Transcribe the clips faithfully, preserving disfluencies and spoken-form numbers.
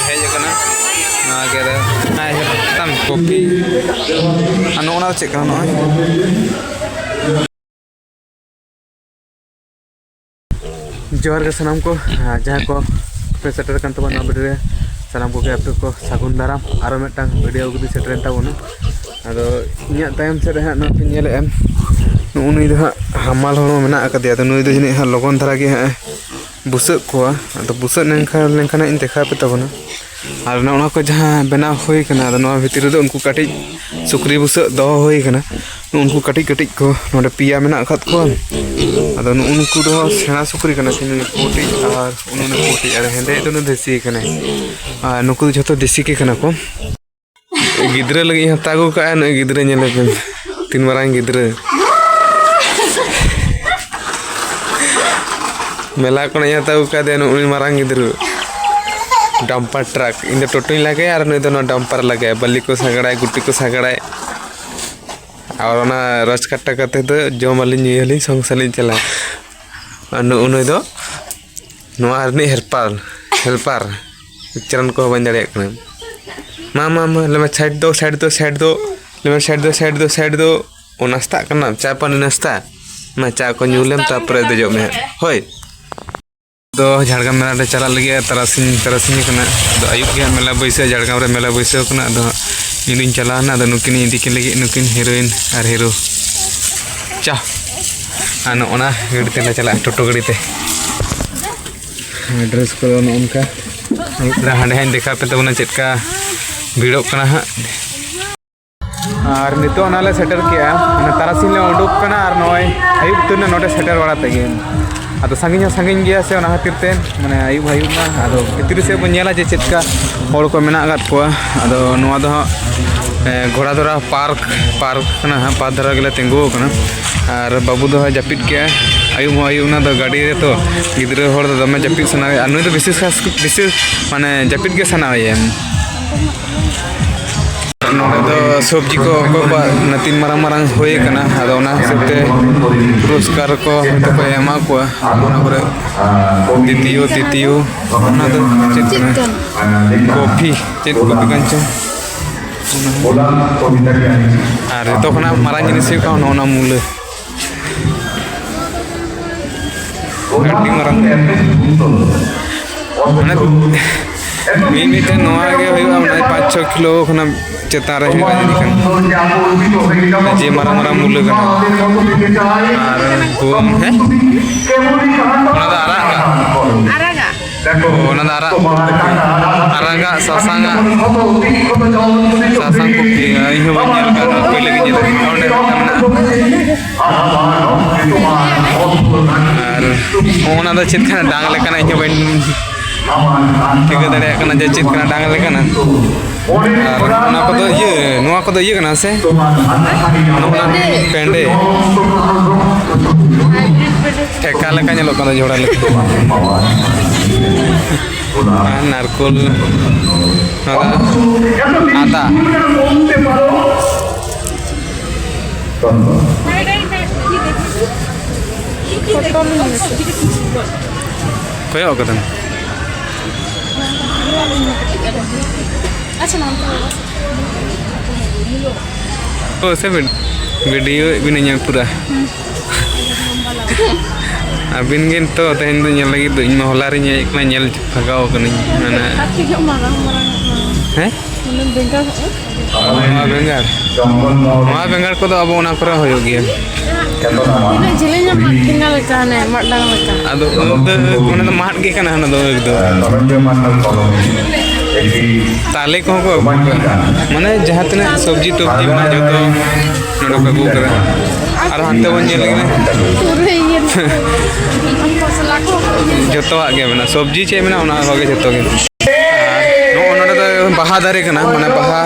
ᱦᱮᱡ ᱟᱠᱟᱱᱟ᱾ ᱱᱚᱣᱟ ᱜᱮ ᱨᱮ, ᱦᱮᱸ, ᱦᱮᱡ ᱟᱠᱟᱱ ᱠᱚᱯᱷᱤ᱾ ᱟᱨ ᱱᱚᱜᱼᱚ ᱱᱟ ᱫᱚ ᱪᱮᱫ ᱠᱟᱱᱟ? ᱱᱚᱜᱼᱚᱭ ᱡᱚᱦᱟᱨ ᱜᱮ ᱥᱟᱱᱟᱢ ᱠᱚ, ᱟᱨ ᱡᱟᱦᱟᱸ ᱠᱚ ᱯᱮ ᱥᱮᱴᱮᱨ ᱟᱠᱟᱱ ᱛᱟᱵᱚᱱᱟ ᱱᱚᱣᱟ ᱵᱷᱤᱰᱤᱭᱳ ᱨᱮ, ᱥᱟᱱᱟᱢ ᱠᱚᱜᱮ ᱟᱯᱮ ᱠᱚ ᱥᱟᱹᱜᱩᱱ ᱫᱟᱨᱟᱢ᱾ ᱟᱨᱚ ᱢᱤᱫᱴᱟᱝ ᱵᱷᱤᱰᱤᱭᱳ ᱟᱹᱜᱩ ᱠᱟᱛᱮ ᱥᱮᱴᱮᱨᱮᱱ ᱛᱟᱵᱚᱱᱟ᱾ ᱟᱫᱚ ᱤᱧᱟᱹᱜ ᱛᱟᱭᱚᱢ ᱥᱮᱫ ᱨᱮ ᱦᱟᱸᱜ ᱱᱚᱣᱟ ᱯᱮ ᱧᱮᱞᱮᱫᱼᱟ, ᱱᱩᱜᱼᱩ ᱱᱩᱭ ᱫᱚ ᱦᱟᱸᱜ ᱦᱟᱢᱟᱞ ᱦᱚᱲᱢᱚ ᱢᱮᱱᱟᱜ ᱟᱠᱟᱫᱮᱭᱟ᱾ ᱟᱫᱚ ᱱᱩᱭ ᱫᱚ ᱡᱟᱹᱱᱤᱡ ᱦᱟᱸᱜ ᱞᱚᱜᱚᱱ ᱫᱷᱟᱨᱟ ᱜᱮ ᱦᱟᱸᱜ ᱵᱩᱥᱟᱹᱜ ᱠᱚᱣᱟ᱾ ᱟᱫᱚ ᱵᱩᱥᱟᱹᱜ ᱞᱮᱱᱠᱷᱟᱱ, ᱞᱮᱱᱠᱷᱟᱱ ᱦᱟᱸᱜ ᱤᱧ ᱫᱮᱠᱷᱟᱣ ᱟᱯᱮ ᱛᱟᱵᱚᱱᱟ᱾ ᱟᱨ ᱱᱚᱜᱼᱚ ᱱᱚᱣᱟ ᱠᱚ ᱡᱟᱦᱟᱸ ᱵᱮᱱᱟᱣ ᱦᱩᱭ ᱠᱟᱱᱟ, ᱟᱫᱚ ᱱᱚᱣᱟ ᱵᱷᱤᱛᱤᱨ ᱨᱮᱫᱚ ᱩᱱᱠᱩ ᱠᱟᱹᱴᱤᱡ ᱥᱩᱠᱨᱤ ᱵᱩᱥᱟᱹᱜ ᱫᱚᱦᱚ ᱦᱩᱭ ᱠᱟᱱᱟ᱾ ᱱᱩᱜᱼᱩ ᱱᱩᱠᱩ ᱠᱟᱹᱴᱤᱡ ᱠᱟᱹᱴᱤᱡ ᱠᱚ ᱱᱚᱰᱮ ᱯᱮᱭᱟ ᱢᱮᱱᱟᱜ ᱟᱠᱟᱫ ᱠᱚᱣᱟ᱾ ᱟᱫᱚ ᱱᱩᱜᱼᱩ ᱱᱩᱠᱩ ᱫᱚ ᱥᱮᱬᱟ ᱥᱩᱠᱨᱤ ᱠᱟᱱᱟ ᱠᱤᱱ, ᱱᱩᱭ ᱯᱩᱸᱰᱤᱡ ᱟᱨ ᱩᱱᱤ ᱩᱱᱤ ᱯᱩᱸᱰᱤᱡ ᱟᱨ ᱦᱮᱸᱫᱮ ᱫᱚ ᱱᱩᱭ ᱫᱮᱥᱤ ᱠᱟᱱᱟᱭ᱾ ᱟᱨ ᱱᱩᱠᱩ ᱫᱚ ᱡᱷᱚᱛᱚ ᱫᱮᱥᱤ ᱜᱮ ᱠᱟᱱᱟ ᱠᱚ᱾ ᱜᱤᱫᱽᱨᱟᱹ ᱞᱟᱹᱜᱤᱫ ᱤᱧ ᱦᱟᱛᱟᱣ ᱟᱹᱜᱩ ᱠᱟᱜᱼᱟ, ᱱᱩᱭ ᱜᱤᱫᱽᱨᱟᱹ ᱧᱮᱞᱮ ᱯᱮ, ᱛᱤᱱ ᱢᱟᱨᱟᱝ ᱜᱤᱫᱽᱨᱟᱹ᱾ ᱢᱮᱞᱟ ᱠᱷᱚᱱᱟᱜ ᱤᱧ ᱦᱟᱛᱟᱣ ᱟᱹᱜᱩ ᱠᱟᱫᱮᱭᱟ ᱱᱩᱜᱼᱩᱭ ᱢᱟᱨᱟᱝ ᱜᱤᱫᱽᱨᱟᱹ᱾ ᱰᱟᱢᱯᱟᱨ ᱴᱨᱟᱠ, ᱤᱧ ᱫᱚ ᱴᱳᱴᱳᱧ ᱞᱟᱜᱟᱭᱟ ᱟᱨ ᱱᱩᱭ ᱫᱚ ᱱᱚᱣᱟ ᱰᱟᱢᱯᱟᱨ ᱞᱟᱜᱟᱭᱟ, ᱵᱟᱹᱞᱤ ᱠᱚ ᱥᱟᱜᱟᱲᱟᱭ, ᱜᱩᱴᱤ ᱠᱚ ᱥᱟᱜᱟᱲᱟᱭ᱾ ᱟᱨ ᱚᱱᱟ ᱨᱳᱡᱽ ᱠᱟᱴᱟ ᱠᱟᱛᱮ ᱫᱚ ᱡᱚᱢ ᱟᱹᱞᱤᱧ, ᱧᱩᱭᱟᱞᱤᱧ, ᱥᱚᱝᱥᱟᱨ ᱞᱤᱧ ᱪᱟᱞᱟᱣᱟ᱾ ᱟᱨ ᱱᱩᱜᱼᱩ ᱱᱩᱭ ᱫᱚ ᱱᱚᱣᱟ ᱨᱤᱱᱤᱡ ᱦᱮᱞᱯᱟᱨ, ᱦᱮᱞᱯᱟᱨ᱾ ᱩᱪᱪᱟᱨᱚᱱ ᱠᱚᱦᱚᱸ ᱵᱟᱹᱧ ᱫᱟᱲᱮᱭᱟᱜ ᱠᱟᱱᱟ᱾ ᱢᱟ, ᱢᱟ, ᱢᱟ, ᱞᱟᱹᱭ ᱢᱮ, ᱥᱟᱭᱤᱰ ᱫᱚ, ᱥᱟᱭᱤᱰ ᱫᱚ, ᱥᱟᱭᱤᱰ ᱫᱚ, ᱞᱟᱹᱭ ᱢᱮ, ᱥᱟᱭᱤᱰ ᱫᱚ, ᱥᱟᱭᱤᱰ ᱫᱚ, ᱥᱟᱭᱤᱰ ᱫᱚ᱾ ᱚ, ᱱᱟᱥᱛᱟᱜ ᱠᱟᱱᱟᱢ? ᱪᱟ ᱯᱟᱹᱱᱤ ᱱᱟᱥᱛᱟ? ᱢᱟ, ᱪᱟ ᱠᱚ ᱧᱩ ᱞᱮᱢ, ᱛᱟᱨᱯᱚᱨᱮ ᱫᱮᱡᱚᱜ ᱢᱮ ᱦᱟᱸᱜ᱾ ᱦᱳᱭ᱾ ᱫᱚ ᱡᱷᱟᱲᱜᱨᱟᱢ ᱢᱮᱞᱟ ᱞᱮ ᱪᱟᱞᱟᱜ ᱞᱟᱹᱜᱤᱫ, ᱛᱟᱨᱟᱥᱤᱧ, ᱛᱟᱨᱟᱥᱤᱧ ᱠᱟᱱᱟ᱾ ᱟᱫᱚ ᱟᱹᱭᱩᱵ ᱜᱮ ᱦᱟᱸᱜ ᱢᱮᱞᱟ ᱵᱟᱹᱭᱥᱟᱹᱜᱼᱟ, ᱡᱷᱟᱲᱜᱨᱟᱢ ᱨᱮ ᱢᱮᱞᱟ ᱵᱟᱹᱭᱥᱟᱹᱣ ᱠᱟᱱᱟ᱾ ᱟᱫᱚ ᱦᱟᱸᱜ ᱤᱧ ᱫᱩᱧ ᱪᱟᱞᱟᱣᱱᱟ, ᱟᱫᱚ ᱱᱩᱠᱤᱱ ᱤᱧ ᱤᱫᱤ ᱠᱤᱱ ᱞᱟᱹᱜᱤᱫ, ᱱᱩᱠᱤᱱ ᱦᱤᱨᱳᱭᱤᱱ ᱟᱨ ᱦᱤᱨᱳ᱾ ᱪᱟ᱾ ᱟᱨ ᱱᱚᱜᱼᱚ ᱱᱟ ᱜᱟᱹᱰᱤ ᱛᱮᱞᱮ ᱪᱟᱞᱟᱜᱼᱟ, ᱴᱳᱴᱳ ᱜᱟᱹᱰᱤ ᱛᱮ᱾ ᱰᱨᱮᱥ ᱠᱚᱫᱚ ᱱᱚᱜᱼᱚ ᱱᱚᱝᱠᱟ᱾ ᱟᱹᱭᱩᱵ ᱵᱮᱲᱟ ᱦᱟᱸᱰᱮ ᱦᱟᱸᱜ ᱤᱧ ᱫᱮᱠᱷᱟᱣ ᱟᱯᱮ ᱛᱟᱵᱚᱱᱟ ᱪᱮᱫ ᱞᱮᱠᱟ ᱵᱷᱤᱲᱚᱜ ᱠᱟᱱᱟ ᱦᱟᱸᱜ᱾ ᱟᱨ ᱱᱤᱛᱚᱜ ᱚᱱᱟ ᱞᱮ ᱥᱮᱴᱮᱨ ᱠᱮᱜᱼᱟ, ᱢᱟᱱᱮ ᱛᱟᱨᱟᱥᱤᱧ ᱞᱮ ᱩᱰᱩᱠ ᱠᱟᱱᱟ ᱟᱨ ᱱᱚᱜᱼᱚᱭ ᱟᱹᱭᱩᱵ ᱩᱛᱟᱹᱨ ᱮᱱᱟ ᱱᱚᱰᱮ ᱥᱮᱴᱮᱨ ᱵᱟᱲᱟ ᱛᱮᱜᱮ᱾ ᱟᱫᱚ ᱥᱟᱺᱜᱤᱧ ᱦᱚᱸ ᱥᱟᱺᱜᱤᱧ ᱜᱮᱭᱟ ᱥᱮ, ᱚᱱᱟ ᱠᱷᱟᱹᱛᱤᱨ ᱛᱮ ᱢᱟᱱᱮ ᱟᱹᱭᱩᱵ ᱟᱹᱭᱩᱵ ᱮᱱᱟ᱾ ᱟᱫᱚ ᱵᱷᱤᱛᱨᱤ ᱥᱮᱫ ᱵᱚᱱ ᱧᱮᱞᱟ ᱡᱮ ᱪᱮᱫ ᱞᱮᱠᱟ ᱦᱚᱲ ᱠᱚ ᱢᱮᱱᱟᱜ ᱟᱠᱟᱫ ᱠᱚᱣᱟ᱾ ᱟᱫᱚ ᱱᱚᱣᱟ ᱫᱚ ᱦᱟᱸᱜ, ᱮ, ᱜᱷᱳᱲᱟᱫᱷᱚᱨᱟ ᱯᱟᱨᱠ, ᱯᱟᱨᱠ ᱠᱟᱱᱟ ᱦᱟᱸᱜ, ᱯᱟᱨᱠ ᱫᱷᱟᱨᱟ ᱜᱮᱞᱮ ᱛᱤᱸᱜᱩ ᱟᱠᱟᱱᱟ᱾ ᱟᱨ ᱵᱟᱹᱵᱩ ᱫᱚ ᱦᱟᱸᱜ ᱡᱟᱹᱯᱤᱫ ᱠᱮᱜᱼᱟᱭ, ᱟᱹᱭᱩᱵ ᱦᱚᱸ ᱟᱹᱭᱩᱵ ᱮᱱᱟ, ᱟᱫᱚ ᱜᱟᱹᱰᱤ ᱨᱮ ᱛᱚ ᱜᱤᱫᱽᱨᱟᱹ ᱦᱚᱲ ᱫᱚ ᱫᱚᱢᱮ ᱡᱟᱹᱯᱤᱫ ᱥᱟᱱᱟᱭᱮᱭᱟ, ᱟᱨ ᱱᱩᱭ ᱫᱚ ᱵᱤᱥᱮᱥ ᱠᱷᱟᱥ, ᱵᱤᱥᱮᱥ ᱢᱟᱱᱮ ᱡᱟᱹᱯᱤᱫ ᱜᱮ ᱥᱟᱱᱟᱭᱮᱭᱟ᱾ ᱱᱚᱰᱮ ᱫᱚ ᱥᱚᱵᱽᱡᱤ ᱠᱚ ᱚᱠᱚᱭ ᱠᱚᱣᱟᱜ ᱢᱟᱱᱮ ᱛᱤᱱ ᱢᱟᱨᱟᱝ ᱢᱟᱨᱟᱝ ᱦᱩᱭ ᱟᱠᱟᱱᱟ, ᱟᱫᱚ ᱚᱱᱟ ᱦᱤᱥᱟᱹᱵ ᱛᱮ ᱯᱩᱨᱚᱥᱠᱟᱨ ᱠᱚ ᱦᱚᱭᱛᱳ ᱠᱚ ᱮᱢᱟ ᱠᱚᱣᱟ᱾ ᱚᱱᱟ ᱠᱚᱨᱮ ᱫᱤᱛᱤᱭᱚ, ᱛᱤᱛᱤᱭᱚ, ᱚᱱᱟ ᱫᱚ ᱪᱮᱫ ᱪᱮᱫ ᱠᱟᱱᱟ? ᱠᱟᱱᱟ? ᱠᱚᱯᱷᱤ, ᱪᱮᱫ ᱠᱚᱯᱷᱤ ᱠᱟᱱ ᱪᱚ? ᱟᱨ ᱡᱚᱛᱚ ᱠᱷᱚᱱᱟᱜ ᱢᱟᱨᱟᱝ ᱡᱤᱱᱤᱥ ᱦᱩᱭᱩᱜ ᱠᱟᱱᱟ ᱱᱚᱜᱼᱚ ᱱᱟ ᱢᱩᱞᱟᱹ᱾ ᱟᱹᱰᱤ ᱢᱟᱨᱟᱝ᱾ ᱢᱟᱱᱮ, ᱢᱤᱫ ᱢᱤᱫᱴᱮᱱ ᱱᱚᱣᱟ ᱜᱮ ᱦᱩᱭᱩᱜᱼᱟ, ᱢᱟᱱᱮ, ᱯᱟᱸᱪ ᱪᱷᱚ ᱠᱤᱞᱳ ᱠᱷᱚᱱᱟᱜ ᱪᱮᱛᱟᱱ ᱨᱮ ᱦᱩᱭᱩᱜᱼᱟ, ᱡᱟᱹᱱᱤᱡ ᱠᱷᱟᱱ᱾ ᱡᱮ ᱢᱟᱨᱟᱝ ᱢᱟᱨᱟᱝ ᱢᱩᱞᱟᱹ ᱠᱟᱱᱟ᱾ ᱟᱨ ᱜᱩᱦᱩᱢ, ᱦᱮᱸ? ᱚᱱᱟ ᱫᱚ ᱟᱨᱟᱜ ᱠᱟᱱᱟ᱾ ᱟᱨᱟᱜᱟᱜ᱾ ᱚ, ᱚᱱᱟ ᱫᱚ ᱟᱨᱟᱜ, ᱟᱨᱟᱜᱟᱜ, ᱥᱟᱥᱟᱝᱟᱜ, ᱥᱟᱥᱟᱝ ᱠᱚᱯᱷᱤ, ᱤᱧ ᱦᱚᱸ ᱵᱟᱹᱧ ᱧᱮᱞ ᱟᱠᱟᱫᱟ, ᱯᱳᱭᱞᱳ ᱜᱤᱧ ᱧᱮᱞ ᱠᱮᱫᱟ᱾ ᱚᱸᱰᱮ ᱢᱤᱫᱴᱟᱝ ᱢᱮᱱᱟᱜᱼᱟ᱾ ᱟᱨ ᱚᱱᱟ ᱫᱚ ᱪᱮᱫ ᱠᱟᱱᱟ? ᱰᱟᱝ ᱞᱮᱠᱟᱱᱟᱜ, ᱤᱧ ᱦᱚᱸ ᱵᱟᱹᱧ ᱴᱷᱤᱠᱟᱹ ᱫᱟᱲᱮᱭᱟᱜ ᱠᱟᱱᱟ ᱡᱮ ᱪᱮᱫ ᱠᱟᱱᱟ, ᱰᱟᱝ ᱞᱮᱠᱟᱱᱟᱜ᱾ ᱟᱨ ᱚᱱᱟ ᱠᱚᱫᱚ ᱤᱭᱟᱹ, ᱱᱚᱣᱟ ᱠᱚᱫᱚ ᱤᱭᱟᱹ ᱠᱟᱱᱟ ᱥᱮ? ᱱᱚᱣᱟ ᱯᱮᱸᱰᱮ᱾ ᱴᱷᱮᱠᱟ ᱞᱮᱠᱟ ᱧᱮᱞᱚᱜ ᱠᱟᱱᱟ, ᱡᱷᱚᱲᱟ ᱞᱮᱠᱟ᱾ ᱟᱨ ᱱᱟᱨᱠᱳᱞ, ᱱᱚᱣᱟ ᱫᱚ ᱟᱫᱟ᱾ ᱠᱚᱭᱚᱜ ᱠᱟᱫᱟᱢ᱾ ᱟᱪᱪᱷᱟ, ᱱᱚᱱᱛᱮ ᱵᱟᱵᱟ᱾ ᱚ, ᱥᱮ ᱵᱤᱰ-, ᱵᱷᱤᱰᱤᱭᱳ ᱮᱫ ᱵᱤᱱᱟᱹᱧ ᱯᱩᱨᱟ᱾ ᱟᱹᱵᱤᱱ ᱜᱮ ᱱᱤᱛᱚᱜ ᱛᱮᱦᱮᱧ ᱫᱚ ᱧᱮᱞ ᱞᱟᱹᱜᱤᱫ ᱫᱚ, ᱤᱧ ᱢᱟ ᱦᱚᱞᱟ ᱨᱤᱧ ᱦᱮᱡ ᱠᱟᱱᱟ, ᱧᱮᱞ ᱵᱷᱟᱜᱟᱣ ᱠᱟᱹᱱᱟᱹᱧ᱾ ᱢᱟᱱᱮ, ᱟᱨ ᱠᱟᱹᱡ ᱧᱚᱜ ᱢᱟᱨᱟᱝ ᱢᱟᱨᱟᱝ ᱚᱜ ᱢᱟ᱾ ᱦᱮᱸ? ᱢᱟᱱᱮ, ᱵᱮᱸᱜᱟᱲ ᱦᱚᱸ᱾ ᱱᱚᱣᱟ ᱵᱮᱸᱜᱟᱲ, ᱱᱚᱣᱟ ᱵᱮᱸᱜᱟᱲ ᱠᱚᱫᱚ ᱟᱵᱚ ᱚᱱᱟ ᱠᱚᱨᱮ ᱦᱩᱭᱩᱜ ᱜᱮᱭᱟ᱾ ᱛᱤᱱᱟᱹᱜ ᱡᱮᱞᱮᱧᱟ ᱢᱟᱫ ᱴᱷᱮᱸᱜᱟ ᱞᱮᱠᱟ, ᱦᱟᱱᱮ ᱢᱟᱫ ᱰᱟᱝ ᱞᱮᱠᱟ᱾ ᱟᱫᱚ ᱩᱱᱟᱹᱜ ᱫᱚ, ᱚᱱᱟ ᱫᱚ ᱢᱟᱫ ᱜᱮ ᱠᱟᱱᱟ, ᱚᱱᱟ ᱫᱚ ᱮᱠᱫᱚᱢ᱾ ᱛᱟᱞᱮ ᱠᱚᱦᱚᱸ ᱠᱚ ᱟᱹᱜᱩ ᱠᱟᱜᱼᱟ᱾ ᱢᱟᱱᱮ ᱡᱟᱦᱟᱸ ᱛᱤᱱᱟᱹᱜ ᱥᱚᱵᱽᱡᱤ ᱴᱚᱵᱽᱡᱤ ᱢᱮᱱᱟᱜᱼᱟ, ᱡᱚᱛᱚ ᱱᱚᱰᱮ ᱠᱚ ᱟᱹᱜᱩ ᱠᱟᱫᱟ᱾ ᱟᱨ ᱦᱟᱱᱛᱮ ᱵᱚᱱ ᱧᱮᱞ ᱞᱮᱜᱮ᱾ ᱯᱩᱨᱟᱹ ᱤᱭᱟᱹ ᱢᱚᱥᱞᱟ ᱠᱚ᱾ ᱡᱚᱛᱚᱣᱟᱜ ᱜᱮ ᱢᱮᱱᱟᱜᱼᱟ, ᱥᱚᱵᱽᱡᱤ ᱪᱮᱫ ᱢᱮᱱᱟᱜᱼᱟ, ᱚᱱᱟ ᱠᱚᱜᱮ ᱡᱚᱛᱚ ᱜᱮ᱾ ᱟᱨ ᱱᱚᱜᱼᱚ ᱱᱚᱰᱮ ᱫᱚ ᱵᱟᱦᱟ ᱫᱟᱨᱮ ᱠᱟᱱᱟ, ᱢᱟᱱᱮ ᱵᱟᱦᱟ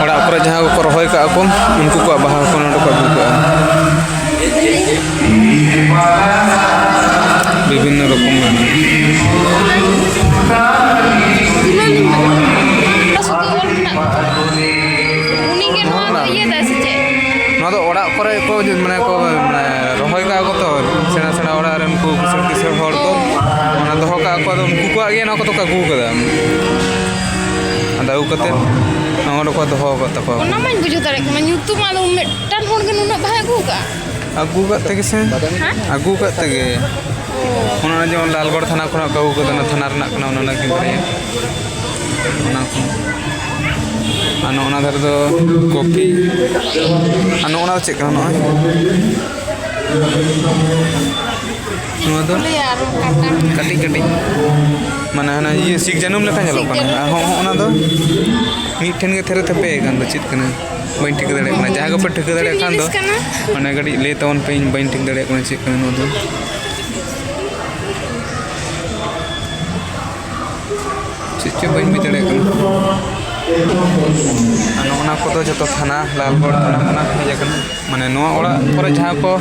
ᱚᱲᱟᱜ ᱠᱚᱨᱮ ᱡᱟᱦᱟᱸ ᱠᱚᱠᱚ ᱨᱚᱦᱚᱭ ᱠᱟᱜᱼᱟ ᱠᱚ, ᱩᱱᱠᱩ ᱠᱚᱣᱟᱜ ᱵᱟᱦᱟ ᱠᱚ ᱱᱚᱰᱮ ᱠᱚ ᱟᱹᱜᱩ ᱠᱟᱜᱼᱟ᱾ ᱵᱤᱵᱷᱤᱱᱱᱚ ᱨᱚᱠᱚᱢ ᱨᱮᱱᱟᱜ᱾ ᱟᱹᱜᱩ ᱠᱟᱫᱟ᱾ ᱟᱫᱚ ᱟᱹᱜᱩ ᱠᱟᱛᱮ ᱱᱚᱰᱮ ᱠᱚ ᱫᱚᱦᱚ ᱟᱠᱟᱫ ᱛᱟᱠᱚᱣᱟ᱾ ᱚᱱᱟ ᱢᱟᱧ ᱵᱩᱡᱷᱟᱹᱣ ᱫᱟᱲᱮᱭᱟᱜ ᱠᱟᱱᱟ, ᱧᱩᱛᱩᱢ ᱟᱫᱚ ᱢᱤᱫᱴᱟᱝ ᱦᱚᱲ ᱜᱮ ᱱᱩᱱᱟᱹᱜ ᱵᱟᱦᱟᱭ ᱟᱹᱜᱩ ᱠᱟᱜᱼᱟ᱾ ᱟᱹᱜᱩ ᱠᱟᱜ ᱛᱮᱜᱮ ᱥᱮ᱾ ᱦᱮᱸ? ᱟᱹᱜᱩ ᱠᱟᱜ ᱛᱮᱜᱮ᱾ ᱚᱱᱟ ᱡᱮᱢᱚᱱ ᱞᱟᱞᱜᱚᱲ ᱛᱷᱟᱱᱟ ᱠᱷᱚᱱᱟᱜ ᱠᱚ ᱟᱹᱜᱩ ᱠᱟᱫᱟ, ᱚᱱᱟ ᱛᱷᱟᱱᱟ ᱨᱮᱱᱟᱜ ᱠᱟᱱᱟ, ᱚᱱᱟ ᱚᱱᱟ ᱠᱤᱱ ᱵᱟᱨᱭᱟ᱾ ᱚᱱᱟ ᱠᱚ᱾ ᱟᱨ ᱱᱚᱜᱼᱚ ᱱᱟ ᱫᱷᱟᱨᱮ ᱫᱚ ᱠᱚᱯᱷᱤ᱾ ᱟᱨ ᱱᱚᱜᱼᱚ ᱱᱟ ᱫᱚ ᱪᱮᱫ ᱠᱟᱱᱟ? ᱱᱚᱜᱼᱚᱭ ᱱᱚᱣᱟ ᱫᱚ ᱞᱟᱹᱭᱟ ᱟᱨᱚ ᱠᱟᱴᱟ᱾ ᱠᱟᱹᱴᱤᱡ ᱠᱟᱹᱴᱤᱡ, ᱢᱟᱱᱮ ᱦᱟᱱᱟ ᱤᱭᱟᱹ ᱥᱤᱠ ᱡᱟᱹᱱᱩᱢ ᱞᱮᱠᱟ ᱧᱮᱞᱚᱜ ᱠᱟᱱᱟ᱾ ᱥᱤᱠ ᱡᱟᱹᱱᱩᱢ ᱟᱨ ᱦᱚᱸ ᱞᱮᱠᱟ᱾ ᱦᱚᱸᱜᱼᱚ ᱱᱟ ᱫᱚ ᱢᱤᱫᱴᱷᱮᱱ ᱜᱮ ᱛᱷᱮᱨᱮ ᱛᱷᱮᱯᱮ ᱟᱠᱟᱱ ᱫᱚ ᱪᱮᱫ ᱠᱟᱱᱟ? ᱵᱟᱹᱧ ᱴᱷᱤᱠᱟᱹ ᱫᱟᱲᱮᱭᱟᱜ ᱠᱟᱱᱟ᱾ ᱡᱟᱦᱟᱸᱭ ᱠᱚᱯᱮ ᱴᱷᱤᱠᱟᱹ ᱪᱮᱫ ᱫᱟᱲᱮᱭᱟᱜ ᱠᱷᱟᱱ ᱫᱚ ᱡᱤᱱᱤᱥ ᱠᱟᱱᱟ? ᱢᱟᱱᱮ ᱠᱟᱹᱴᱤᱡ ᱞᱟᱹᱭ ᱛᱟᱵᱚᱱ ᱯᱮ, ᱤᱧ ᱵᱟᱹᱧ ᱴᱷᱤᱠ ᱫᱟᱲᱮᱭᱟᱜ ᱠᱟᱱᱟ ᱪᱮᱫ ᱠᱟᱱᱟ ᱱᱚᱣᱟ ᱫᱚ᱾ ᱪᱮᱫ ᱪᱚ ᱵᱟᱹᱧ ᱵᱩᱡᱽ ᱫᱟᱲᱮᱭᱟᱜ ᱠᱟᱱᱟ᱾ ᱟᱨ ᱱᱚᱜᱼᱚ ᱱᱟ ᱠᱚᱫᱚ ᱡᱚᱛᱚ ᱛᱷᱟᱱᱟ, ᱞᱟᱞᱜᱚᱲ ᱛᱷᱟᱱᱟ ᱠᱷᱚᱱᱟᱜ ᱦᱮᱡ ᱟᱠᱟᱱᱟ᱾ ᱢᱟᱱᱮ ᱱᱚᱣᱟ ᱚᱲᱟᱜ ᱠᱚᱨᱮ ᱡᱟᱦᱟᱸ ᱠᱚ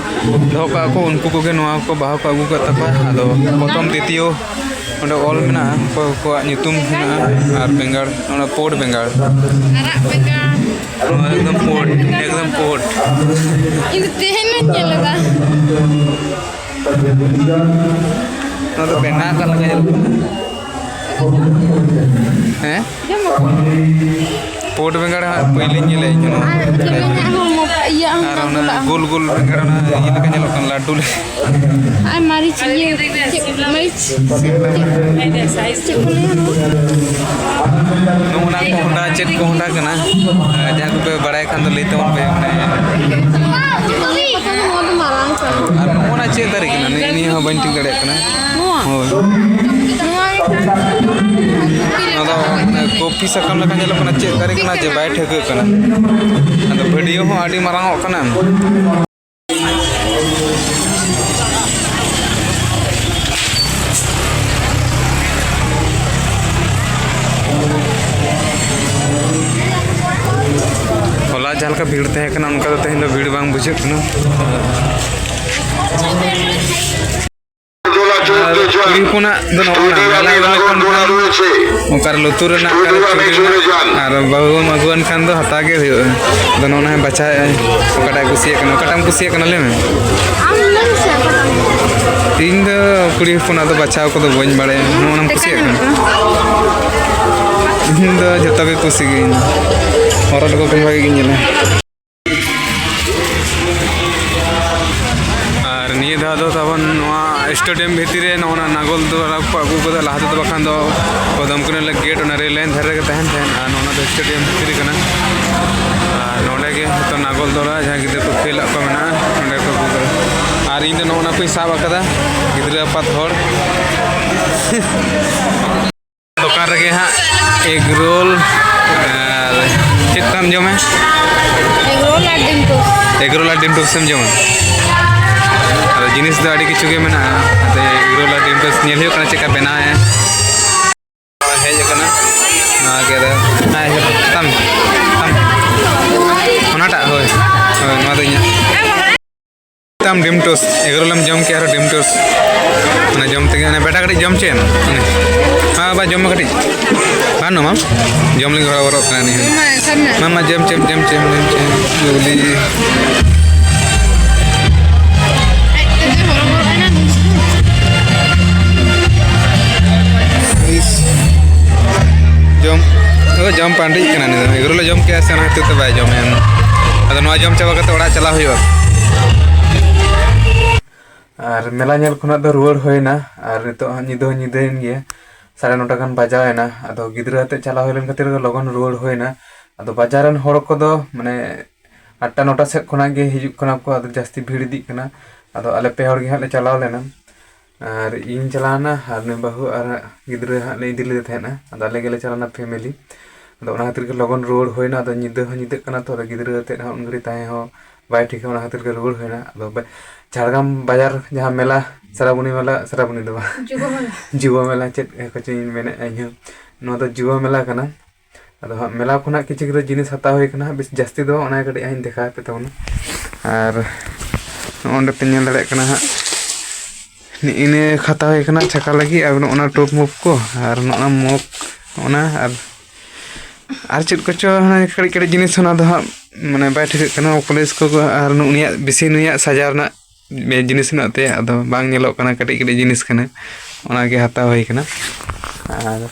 ᱫᱚᱦᱚ ᱠᱟᱜᱼᱟ ᱠᱚ, ᱩᱱᱠᱩ ᱠᱚᱜᱮ ᱱᱚᱣᱟ ᱠᱚ ᱵᱟᱦᱟ ᱠᱚ ᱟᱹᱜᱩ ᱠᱟᱜ ᱛᱟᱠᱚᱣᱟ᱾ ᱟᱫᱚ ᱯᱨᱚᱛᱷᱚᱢ, ᱫᱤᱛᱤᱭᱚ ᱚᱸᱰᱮ ᱚᱞ ᱢᱮᱱᱟᱜᱼᱟ, ᱚᱠᱚᱭ ᱠᱚᱣᱟᱜ ᱧᱩᱛᱩᱢ ᱢᱮᱱᱟᱜᱼᱟ᱾ ᱟᱨ ᱵᱮᱸᱜᱟᱲ, ᱚᱱᱟ ᱯᱳᱰ ᱵᱮᱸᱜᱟᱲ᱾ ᱟᱨᱟᱜ ᱵᱮᱸᱜᱟᱲ᱾ ᱱᱚᱣᱟ ᱮᱠᱫᱚᱢ ᱯᱳᱰ, ᱮᱠᱫᱚᱢ ᱯᱳᱰ᱾ ᱤᱧ ᱫᱚ ᱛᱮᱦᱮᱧ ᱤᱧ ᱧᱮᱞ ᱮᱫᱟ᱾ ᱱᱚᱣᱟ ᱫᱚ ᱵᱮᱱᱟᱣ ᱟᱠᱟᱫ ᱞᱮᱠᱟ ᱧᱮᱞᱚᱜ ᱠᱟᱱᱟ᱾ ᱦᱮᱸ? ᱡᱚᱢ ᱟᱠᱚ᱾ ᱯᱳᱰ ᱵᱮᱸᱜᱟᱲ ᱦᱟᱸᱜ ᱯᱳᱭᱞᱳᱧ ᱧᱮᱞᱮᱫ ᱠᱟᱱᱟ᱾ ᱟᱨ ᱡᱮᱢᱚᱱ ᱦᱚᱸ ᱢᱚ-, ᱤᱭᱟᱹ ᱦᱚᱸ ᱟᱨ ᱚᱱᱟ ᱠᱩᱞᱟᱜᱼᱟ᱾ ᱜᱳᱞ ᱜᱳᱞ ᱵᱮᱸᱜᱟᱲ, ᱚᱱᱟ ᱤᱭᱟᱹ ᱞᱮᱠᱟ ᱧᱮᱞᱚᱜ ᱠᱟᱱᱟ, ᱞᱟᱹᱰᱩ ᱞᱮᱠᱟ᱾ ᱟᱨ ᱢᱟᱹᱨᱤᱪ, ᱤᱭᱟᱹ, ᱪᱮᱫ ᱢᱟᱹᱨᱤᱪ? ᱪᱮᱫ ᱠᱚ ᱞᱟᱹᱭᱟ ᱱᱚᱣᱟ? ᱱᱚᱜᱼᱚ ᱱᱟ ᱠᱚᱦᱰᱟ, ᱪᱮᱫ ᱠᱚᱦᱰᱟ ᱠᱟᱱᱟ? ᱡᱟᱦᱟᱸ ᱠᱚᱯᱮ ᱵᱟᱲᱟᱭ ᱠᱷᱟᱱ ᱫᱚ ᱞᱟᱹᱭ ᱛᱟᱵᱚᱱ ᱯᱮ᱾ ᱱᱚᱣᱟ ᱫᱚ ᱢᱟᱨᱟᱝ ᱠᱟᱱᱟ᱾ ᱟᱨ ᱱᱚᱜᱼᱚ ᱱᱟ ᱪᱮᱫ ᱫᱟᱨᱮ ᱠᱟᱱᱟ? ᱱᱤᱭᱟᱹ, ᱱᱤᱭᱟᱹ ᱦᱚᱸ ᱵᱟᱹᱧ ᱴᱷᱤᱠ ᱫᱟᱲᱮᱭᱟᱜ ᱠᱟᱱᱟ᱾ ᱱᱚᱣᱟ? ᱦᱳᱭ᱾ ᱱᱚᱣᱟ ᱜᱮ ᱠᱟᱱᱟ᱾ ᱱᱚᱣᱟ ᱫᱚ ᱠᱚᱯᱷᱤ ᱥᱟᱠᱟᱢ ᱞᱮᱠᱟ ᱧᱮᱞᱚᱜ ᱠᱟᱱᱟ, ᱪᱮᱫ ᱫᱟᱨᱮ ᱠᱟᱱᱟ ᱡᱮ ᱵᱟᱭ ᱴᱷᱟᱹᱣᱠᱟᱹᱜ ᱠᱟᱱᱟ᱾ ᱟᱫᱚ ᱵᱷᱤᱰᱤᱭᱳ ᱦᱚᱸ ᱟᱹᱰᱤ ᱢᱟᱨᱟᱝ ᱚᱜ ᱠᱟᱱᱟ᱾ ᱦᱚᱞᱟ ᱡᱟᱦᱟᱸ ᱞᱮᱠᱟ ᱵᱷᱤᱲ ᱛᱟᱦᱮᱸ ᱠᱟᱱᱟ, ᱚᱱᱠᱟ ᱫᱚ ᱛᱮᱦᱮᱧ ᱫᱚ ᱵᱷᱤᱲ ᱵᱟᱝ ᱵᱩᱡᱷᱟᱹᱜ ᱠᱟᱱᱟ᱾ ᱟᱨ ᱠᱩᱲᱤ ᱦᱚᱯᱚᱱᱟᱜ ᱫᱚ ᱱᱚᱜᱼᱚ ᱱᱟ ᱢᱮᱞᱟ ᱦᱩᱭ ᱞᱮᱱᱠᱷᱟᱱ ᱚᱠᱟᱨᱮ ᱞᱩᱛᱩᱨ ᱨᱮᱱᱟᱜ, ᱚᱠᱟᱨᱮ ᱪᱩᱲᱤ ᱨᱮᱱᱟᱜ, ᱟᱨ ᱵᱟᱹᱦᱩ ᱮᱢ ᱟᱹᱜᱩᱣᱟᱱ ᱠᱷᱟᱱ ᱫᱚ ᱦᱟᱛᱟᱣ ᱜᱮ ᱦᱩᱭᱩᱜᱼᱟ᱾ ᱟᱫᱚ ᱱᱚᱜᱼᱚ ᱱᱟ ᱵᱟᱪᱷᱟᱣᱮᱫᱼᱟᱭ, ᱚᱠᱟᱴᱟᱜ ᱮ ᱠᱩᱥᱤᱭᱟᱜ ᱠᱟᱱᱟ, ᱚᱠᱟᱴᱟᱜ ᱮᱢ ᱠᱩᱥᱤᱭᱟᱜ ᱠᱟᱱᱟ, ᱞᱟᱹᱭ ᱢᱮ᱾ ᱟᱢ ᱞᱟᱹᱭ ᱢᱮᱥᱮ ᱚᱠᱟᱴᱟᱜ ᱮᱢ ᱠᱩᱥᱤᱭᱟᱜ ᱠᱟᱱᱟ? ᱤᱧ ᱫᱚ ᱠᱩᱲᱤ ᱦᱚᱯᱚᱱᱟᱜ ᱫᱚ ᱵᱟᱪᱷᱟᱣ ᱠᱚᱫᱚ ᱵᱟᱹᱧ ᱵᱟᱲᱟᱭᱟ᱾ ᱱᱚᱜᱼᱚ ᱱᱟᱢ ᱪᱮᱫᱠᱟ ᱠᱩᱥᱤᱭᱟᱜ ᱠᱟᱱᱟ? ᱧᱮᱞᱚᱜ ᱠᱟᱱᱟ? ᱛᱚᱵᱮ ᱠᱩᱥᱤ ᱜᱮ ᱤᱧ ᱫᱚ᱾ ᱦᱚᱨᱚᱜ ᱞᱮᱠᱚ ᱠᱷᱟᱱ ᱵᱷᱟᱜᱮ ᱜᱤᱧ ᱧᱮᱞᱟ᱾ ᱟᱨ ᱱᱤᱭᱟᱹ ᱫᱷᱟᱣ ᱫᱚ ᱛᱟᱵᱚᱱ ᱱᱚᱣᱟ ᱥᱴᱮᱰᱤᱭᱟᱢ ᱵᱷᱤᱛᱤᱨ ᱨᱮ ᱱᱚᱜᱼᱚ ᱱᱟ ᱱᱟᱜᱚᱞ ᱫᱚᱨᱟ ᱠᱚ ᱟᱹᱜᱩ ᱠᱟᱫᱟ᱾ ᱞᱟᱦᱟ ᱛᱮᱫᱚ ᱵᱟᱠᱷᱟᱱ ᱫᱚ ᱫᱚᱢᱠᱚᱱ ᱨᱮ ᱜᱮᱴ ᱚᱱᱟ ᱨᱮᱞ ᱞᱟᱭᱤᱱ ᱫᱷᱟᱨᱮ ᱨᱮᱜᱮ ᱛᱟᱦᱮᱱ ᱛᱟᱦᱮᱸᱫ, ᱟᱨ ᱱᱚᱜᱼᱚ ᱱᱟ ᱫᱚ ᱥᱴᱮᱰᱤᱭᱟᱢ ᱵᱷᱤᱛᱤᱨ ᱨᱮ ᱠᱟᱱᱟ᱾ ᱟᱨ ᱱᱚᱸᱰᱮ ᱜᱮ ᱦᱚᱭᱛᱳ ᱱᱟᱜᱚᱞ ᱫᱚᱨᱟ ᱡᱟᱦᱟᱸᱭ ᱜᱤᱫᱽᱨᱟᱹ ᱠᱚ ᱠᱷᱮᱞᱟᱜ ᱠᱚ ᱢᱮᱱᱟᱜᱼᱟ, ᱱᱚᱸᱰᱮ ᱠᱚ ᱟᱹᱜᱩ ᱠᱟᱫᱟ᱾ ᱟᱨ ᱤᱧ ᱫᱚ ᱱᱚᱜᱼᱚ ᱱᱟ ᱠᱚᱧ ᱥᱟᱵ ᱟᱠᱟᱫᱟ, ᱜᱤᱫᱽᱨᱟᱹ ᱟᱯᱟᱛ ᱦᱚᱲ᱾ ᱫᱚᱠᱟᱱ ᱨᱮᱜᱮ ᱦᱟᱸᱜ ᱮᱜᱽ ᱨᱳᱞ ᱟᱨ ᱪᱮᱫ ᱠᱚᱢ ᱡᱚᱢᱟ? ᱮᱜᱽ ᱨᱳᱞ ᱟᱨ ᱰᱤᱢ ᱴᱳᱥᱴ᱾ ᱮᱜᱽ ᱨᱳᱞ ᱟᱨ ᱰᱤᱢ ᱴᱳᱥᱴ ᱮᱢ ᱡᱚᱢᱟ? ᱟᱫᱚ ᱡᱤᱱᱤᱥ ᱫᱚ ᱟᱹᱰᱤ ᱠᱤᱪᱷᱩ ᱜᱮ ᱢᱮᱱᱟᱜᱼᱟ, ᱟᱫᱚ ᱮᱜᱽ ᱨᱳᱞ ᱟᱨ ᱰᱤᱢ ᱴᱳᱥᱴ ᱧᱮᱞ ᱦᱩᱭᱩᱜ ᱠᱟᱱᱟ ᱪᱮᱫ ᱞᱮᱠᱟ ᱵᱮᱱᱟᱣᱮᱫᱼᱟ᱾ ᱦᱮᱡ ᱟᱠᱟᱱᱟ ᱱᱚᱣᱟ ᱜᱮ, ᱟᱫᱚ ᱦᱮᱸ, ᱛᱟᱢ, ᱛᱟᱢ, ᱚᱱᱟᱴᱟᱜ, ᱦᱳᱭ, ᱦᱳᱭ, ᱱᱚᱣᱟ ᱫᱚ ᱤᱧᱟᱹᱜ᱾ ᱛᱟᱢ ᱰᱤᱢ ᱴᱳᱥᱴ, ᱮᱜᱽ ᱨᱳᱞ ᱮᱢ ᱡᱚᱢ ᱠᱮᱜᱼᱟ ᱟᱨᱦᱚᱸ ᱰᱤᱢ ᱴᱳᱥᱴ᱾ ᱚᱱᱟ ᱡᱚᱢ ᱛᱮᱜᱮ, ᱚᱱᱮ ᱵᱮᱴᱟ ᱠᱟᱹᱴᱤᱡ ᱡᱚᱢ ᱪᱮᱫ ᱮᱢ? ᱚᱱᱮ, ᱦᱮᱸ ᱵᱟᱵᱟ, ᱡᱚᱢ ᱢᱮ ᱠᱟᱹᱴᱤᱡ᱾ ᱵᱟᱝ ᱱᱚᱣᱟ, ᱡᱚᱢ ᱞᱟᱹᱜᱤᱫ ᱦᱚᱨᱚᱵᱚᱨᱚᱜ ᱠᱟᱱᱟ ᱱᱤᱭᱟᱹ᱾ ᱢᱟᱢᱟ, ᱥᱟᱵ ᱢᱮ᱾ ᱢᱟᱢᱟ, ᱡᱚᱢ ᱪᱮᱫ ᱮᱢ, ᱡᱚᱢ ᱪᱮᱫ ᱮᱢ, ᱡᱚᱢ ᱪᱮᱫ ᱮᱢ? ᱡᱚᱞᱫᱤ᱾ ᱟᱡ ᱛᱮᱜᱮ ᱦᱚᱨᱚᱵᱚᱨᱚᱜ ᱮᱱᱟ ᱱᱩᱭ ᱥᱮ᱾ ᱤᱥ᱾ ᱡᱚᱢ, ᱳ, ᱡᱚᱢ ᱯᱟᱹᱰᱤᱜ ᱠᱟᱱᱟ ᱱᱤᱭᱟᱹ ᱫᱚ᱾ ᱮᱜᱽ ᱨᱳᱞ ᱮ ᱡᱚᱢ ᱠᱮᱜᱼᱟ ᱥᱮ, ᱚᱱᱟ ᱠᱷᱟᱹᱛᱤᱨ ᱛᱮ ᱵᱟᱭ ᱡᱚᱢᱮᱜᱼᱟ᱾ ᱟᱫᱚ ᱱᱚᱣᱟ ᱡᱚᱢ ᱪᱟᱵᱟ ᱠᱟᱛᱮ ᱚᱲᱟᱜ ᱪᱟᱞᱟᱣ ᱦᱩᱭᱩᱜᱼᱟ᱾ ᱟᱨ ᱢᱮᱞᱟ ᱧᱮᱞ ᱠᱷᱚᱱᱟᱜ ᱫᱚ ᱨᱩᱣᱟᱹᱲ ᱦᱩᱭᱱᱟ, ᱟᱨ ᱱᱤᱛᱚᱜ ᱦᱚᱸ ᱧᱤᱫᱟᱹ ᱦᱚᱸ ᱧᱤᱫᱟᱹᱭᱮᱱ ᱜᱮᱭᱟ, ᱥᱟᱲᱮ ᱱᱚᱴᱟ ᱜᱟᱱ ᱵᱟᱡᱟᱣ ᱮᱱᱟ᱾ ᱟᱫᱚ ᱜᱤᱫᱽᱨᱟᱹ ᱟᱛᱮᱫ ᱪᱟᱞᱟᱣ ᱦᱩᱭ ᱞᱮᱱ ᱠᱷᱟᱹᱛᱤᱨ ᱞᱚᱜᱚᱱ ᱨᱩᱣᱟᱹᱲ ᱦᱩᱭᱱᱟ᱾ ᱟᱫᱚ ᱵᱟᱡᱟᱨ ᱨᱮᱱ ᱦᱚᱲ ᱠᱚᱫᱚ ᱢᱟᱱᱮ ᱟᱴᱴᱟ ᱱᱚᱴᱟ ᱥᱮᱫ ᱠᱷᱚᱱᱟᱜ ᱜᱮ ᱦᱤᱡᱩᱜ ᱠᱟᱱᱟ ᱠᱚ, ᱟᱫᱚ ᱡᱟᱹᱥᱛᱤ ᱵᱷᱤᱲ ᱤᱫᱤᱜ ᱠᱟᱱᱟ᱾ ᱟᱫᱚ ᱟᱞᱮ ᱯᱮ ᱦᱚᱲ ᱜᱮ ᱦᱟᱸᱜ ᱞᱮ ᱪᱟᱞᱟᱣ ᱞᱮᱱᱟ, ᱟᱨ ᱤᱧ ᱪᱟᱞᱟᱣᱱᱟ, ᱟᱨ ᱱᱩᱭ ᱵᱟᱹᱦᱩ ᱟᱨ ᱜᱤᱫᱽᱨᱟᱹ ᱦᱟᱸᱜ ᱞᱮ ᱤᱫᱤ ᱞᱮᱫᱮ ᱛᱟᱦᱮᱸᱱᱟ᱾ ᱟᱫᱚ ᱟᱞᱮ ᱜᱮᱞᱮ ᱪᱟᱞᱟᱣᱱᱟ ᱯᱷᱮᱢᱮᱞᱤ᱾ ᱟᱫᱚ ᱚᱱᱟ ᱠᱷᱟᱹᱛᱤᱨ ᱜᱮ ᱞᱚᱜᱚᱱ ᱨᱩᱣᱟᱹᱲ ᱦᱩᱭᱱᱟ᱾ ᱟᱫᱚ ᱧᱤᱫᱟᱹ ᱦᱚᱸ ᱧᱤᱫᱟᱹᱜ ᱠᱟᱱᱟ ᱛᱚ, ᱟᱫᱚ ᱜᱤᱫᱽᱨᱟᱹ ᱟᱛᱮᱫ ᱦᱚᱸ ᱩᱱ ᱜᱷᱟᱹᱲᱤᱡ ᱛᱟᱦᱮᱸ ᱦᱚᱸ ᱵᱟᱭ ᱴᱷᱤᱠᱟ, ᱚᱱᱟ ᱠᱷᱟᱹᱛᱤᱨ ᱜᱮ ᱨᱩᱣᱟᱹᱲ ᱦᱩᱭᱱᱟ᱾ ᱟᱫᱚ ᱵᱟ-, ᱡᱷᱟᱲᱜᱨᱟᱢ ᱵᱟᱡᱟᱨ ᱡᱟᱦᱟᱸ ᱢᱮᱞᱟ, ᱥᱨᱟᱵᱚᱱᱤ ᱢᱮᱞᱟ, ᱥᱨᱟᱵᱚᱱᱤ ᱫᱚ ᱵᱟᱝ, ᱡᱩᱵᱚ ᱢᱮᱞᱟ᱾ ᱡᱩᱵᱚ ᱢᱮᱞᱟ ᱪᱮᱫ ᱠᱚᱪᱚᱧ ᱢᱮᱱᱮᱫᱼᱟ ᱤᱧᱦᱚᱸ, ᱱᱚᱣᱟ ᱫᱚ ᱡᱩᱵᱚ ᱢᱮᱞᱟ ᱠᱟᱱᱟ᱾ ᱟᱫᱚ ᱦᱟᱸᱜ ᱢᱮᱞᱟ ᱠᱷᱚᱱᱟᱜ ᱠᱤᱪᱷᱩ ᱠᱤᱪᱷᱩ ᱡᱤᱱᱤᱥ ᱦᱟᱛᱟᱣ ᱦᱩᱭ ᱠᱟᱱᱟ ᱦᱟᱸᱜ, ᱵᱮᱥ ᱡᱟᱹᱥᱛᱤ ᱫᱚ ᱵᱟᱝ, ᱚᱱᱟ ᱠᱟᱹᱴᱤᱡ ᱦᱟᱸᱜ ᱤᱧ ᱫᱮᱠᱷᱟᱣ ᱟᱯᱮ ᱛᱟᱵᱚᱱᱟ᱾ ᱟᱨ ᱱᱚᱜᱼᱚ ᱱᱚᱸᱰᱮ ᱯᱮ ᱧᱮᱞ ᱫᱟᱲᱮᱭᱟᱜ ᱠᱟᱱᱟ ᱦᱟᱸᱜ, ᱱᱮᱜᱼᱮ ᱱᱤᱭᱟᱹ ᱦᱟᱛᱟᱣ ᱦᱩᱭ ᱠᱟᱱᱟ ᱪᱷᱟᱠᱟ ᱞᱟᱹᱜᱤᱫ, ᱟᱨ ᱱᱚᱜᱼᱚ ᱱᱟ ᱴᱳᱯ ᱢᱳᱯ ᱠᱚ, ᱟᱨ ᱱᱚᱜᱼᱚ ᱱᱟ ᱢᱚᱜᱽ, ᱱᱚᱜᱼᱚ ᱱᱟ, ᱟᱨ, ᱟᱨ ᱪᱮᱫ ᱠᱚᱪᱚ ᱦᱟᱱᱟ ᱠᱟᱹᱴᱤᱡ ᱠᱟᱹᱴᱤᱡ ᱡᱤᱱᱤᱥ, ᱚᱱᱟ ᱫᱚ ᱦᱟᱸᱜ ᱢᱟᱱᱮ ᱵᱟᱭ ᱴᱷᱤᱠᱟᱹᱜ ᱠᱟᱱᱟ᱾ ᱠᱚᱞᱮᱡᱽ ᱠᱚ, ᱟᱨ ᱱᱩᱭᱟᱜ ᱵᱮᱥᱤ ᱱᱩᱭᱟᱜ ᱥᱟᱡᱟᱣ ᱨᱮᱱᱟᱜ ᱡᱤᱱᱤᱥ ᱢᱮᱱᱟᱜ ᱛᱟᱭᱟ, ᱟᱫᱚ ᱵᱟᱝ ᱧᱮᱞᱚᱜ ᱠᱟᱱᱟ, ᱠᱟᱹᱴᱤᱡ ᱠᱟᱹᱴᱤᱡ ᱡᱤᱱᱤᱥ ᱠᱟᱱᱟ, ᱚᱱᱟᱜᱮ ᱦᱟᱛᱟᱣ ᱦᱩᱭ ᱠᱟᱱᱟ᱾ ᱟᱨ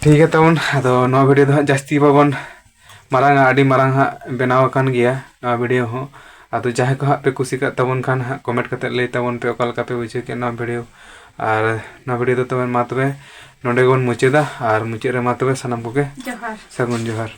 ᱴᱷᱤᱠ ᱜᱮᱭᱟ ᱛᱟᱵᱚᱱ, ᱟᱫᱚ ᱱᱚᱣᱟ ᱵᱷᱤᱰᱤᱭᱳ ᱫᱚ ᱦᱟᱸᱜ ᱡᱟᱹᱥᱛᱤ ᱵᱟᱵᱚᱱ ᱢᱟᱨᱟᱝᱟ, ᱟᱹᱰᱤ ᱢᱟᱨᱟᱝ ᱦᱟᱸᱜ ᱵᱮᱱᱟᱣ ᱟᱠᱟᱱ ᱜᱮᱭᱟ ᱱᱚᱣᱟ ᱵᱷᱤᱰᱤᱭᱳ ᱦᱚᱸ᱾ ᱟᱫᱚ ᱡᱟᱦᱟᱸᱭ ᱠᱚ ᱦᱟᱸᱜ ᱯᱮ ᱠᱩᱥᱤ ᱠᱟᱜ ᱛᱟᱵᱚᱱ ᱠᱷᱟᱱ ᱦᱟᱸᱜ ᱠᱚᱢᱮᱱᱴ ᱠᱟᱛᱮ ᱞᱟᱹᱭ ᱛᱟᱵᱚᱱ ᱯᱮ ᱚᱠᱟ ᱞᱮᱠᱟ ᱯᱮ ᱵᱩᱡᱷᱟᱹᱣ ᱠᱮᱫ ᱱᱚᱣᱟ ᱵᱷᱤᱰᱤᱭᱳ᱾ ᱟᱨ ᱱᱚᱣᱟ ᱵᱷᱤᱰᱤᱭᱳ ᱫᱚ ᱛᱚᱵᱮ ᱢᱟ ᱛᱚᱵᱮ ᱱᱚᱸᱰᱮ ᱜᱮᱵᱚᱱ ᱢᱩᱪᱟᱹᱫᱟ᱾ ᱟᱨ ᱢᱩᱪᱟᱹᱫ ᱨᱮ ᱢᱟ ᱛᱚᱵᱮ ᱥᱟᱱᱟᱢ ᱠᱚᱜᱮ ᱡᱚᱦᱟᱨ᱾ ᱥᱟᱹᱜᱩᱱ ᱡᱚᱦᱟᱨ᱾